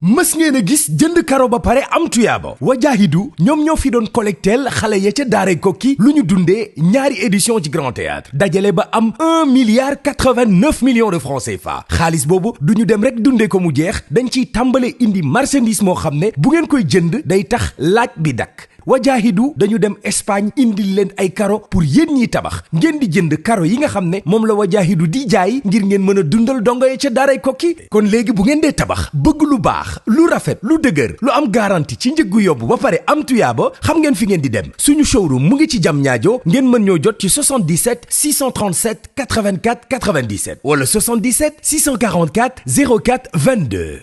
mës ngeen a gis jënd karo ba pare am tuyaaba Wajaahidu ñoom ñoo fi doon collecteel xale ya ca daaray Kokki lu ñu dundee ñaari édition ci Grand Théâtre dajale ba am 1,89 milliard de francs CFA xaalis boobu du ñu dem rek dundee ko mu jeex dañ ciy tàmbale indi marchandise moo xam ne bu ngeen koy jënd day tax laaj bi dakk Wajaahidu dañu dem Espagne indil leen ay karo pour yéen ñiy tabax ngeen di jënd karo yi nga xam ne moom la Wajaahidu di jaay ngir ngeen mën a dundal dongo ya ca daaray Kokki kon léegi bu ngeen dee tabax bëgg lu baax lu rafet lu dëgër lu am garantie ci njëggu yóbbu ba pare am tuyaaba xam ngeen fi ngeen di dem suñu showroom mu ngi ci Diamniadio ngeen mën ñoo jot ci 77 637 84 97 wala 77 644 04 22.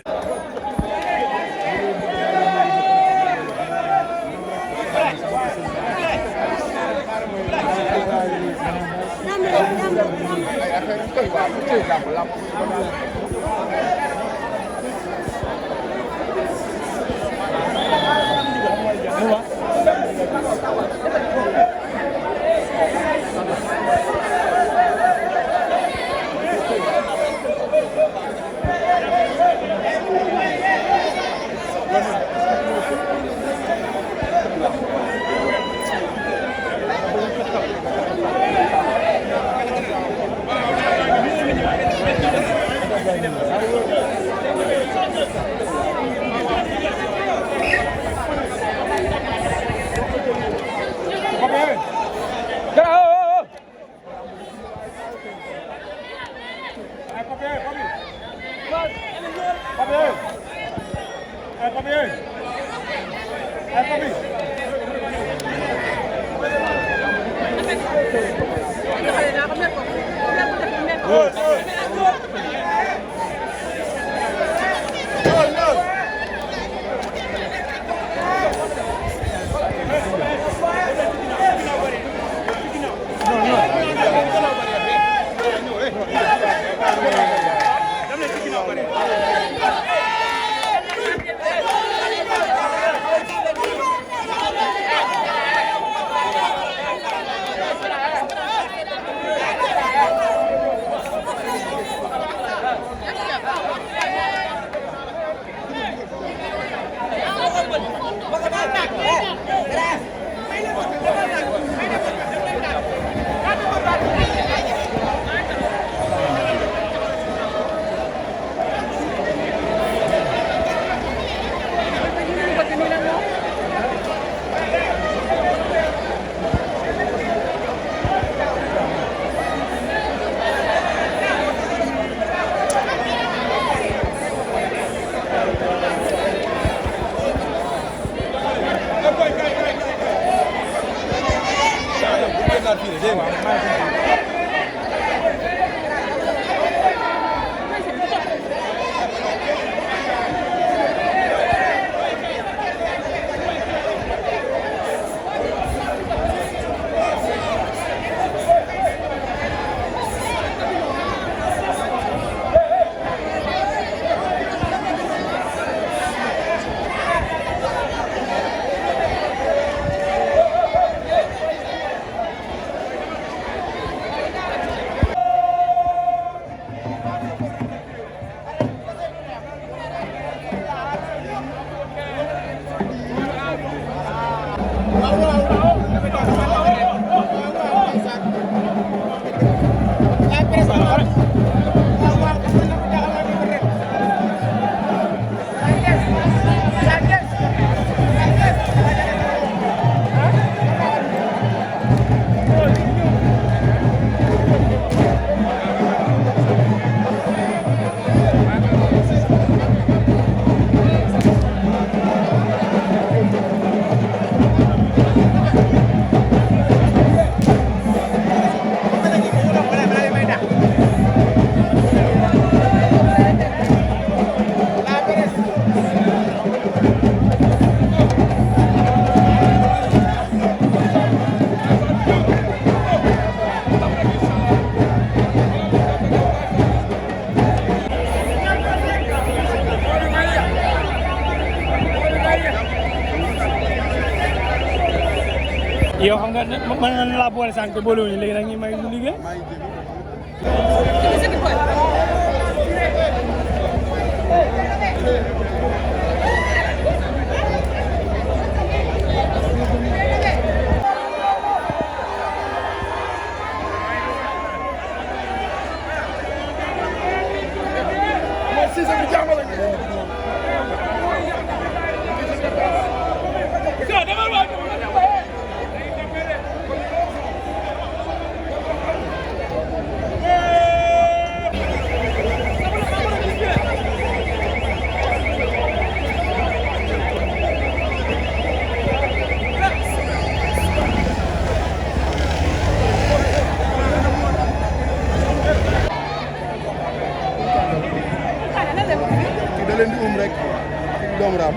yow xam nga mën na laa boole sànq te boolewuñu léegi nag ñu may ñu liggéey. doomu raam.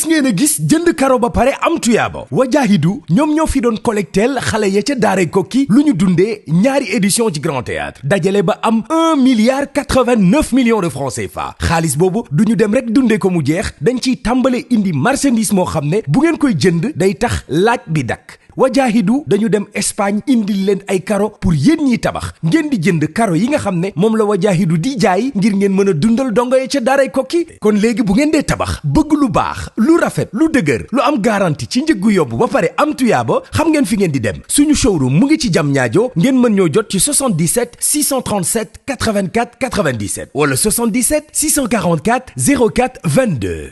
mës ngeen a gis jënd karo ba pare am tuyaaba Wajahidu ñoom ñoo fi doon collecteel xale ya ca daaray Kokki lu ñu dundee ñaari édition ci Grand Théâtre dajale ba am 1,89 milliard de francs CFA xaalis boobu du ñu dem rek dundee ko mu jeex dañ ciy tàmbale indi marchandise moo xam ne bu ngeen koy jënd day tax laaj bi dakk Wajahidu dañu dem Espagne indil leen ay karo pour yéen ñiy tabax ngeen di jënd karo yi nga xam ne moom la Wajahidu di jaay ngir ngeen mën a dundal dongo ya ca daaray Kokki kon léegi bu ngeen dee tabax bëgg lu baax lu rafet lu dëgër lu am garantie ci njëggu yóbbu ba pare am tuyaaba xam ngeen fi ngeen di dem suñu showroom mu ngi ci Diamniadio ngeen mën ñoo jot ci 77 637 84 97 wala 77 644 04 22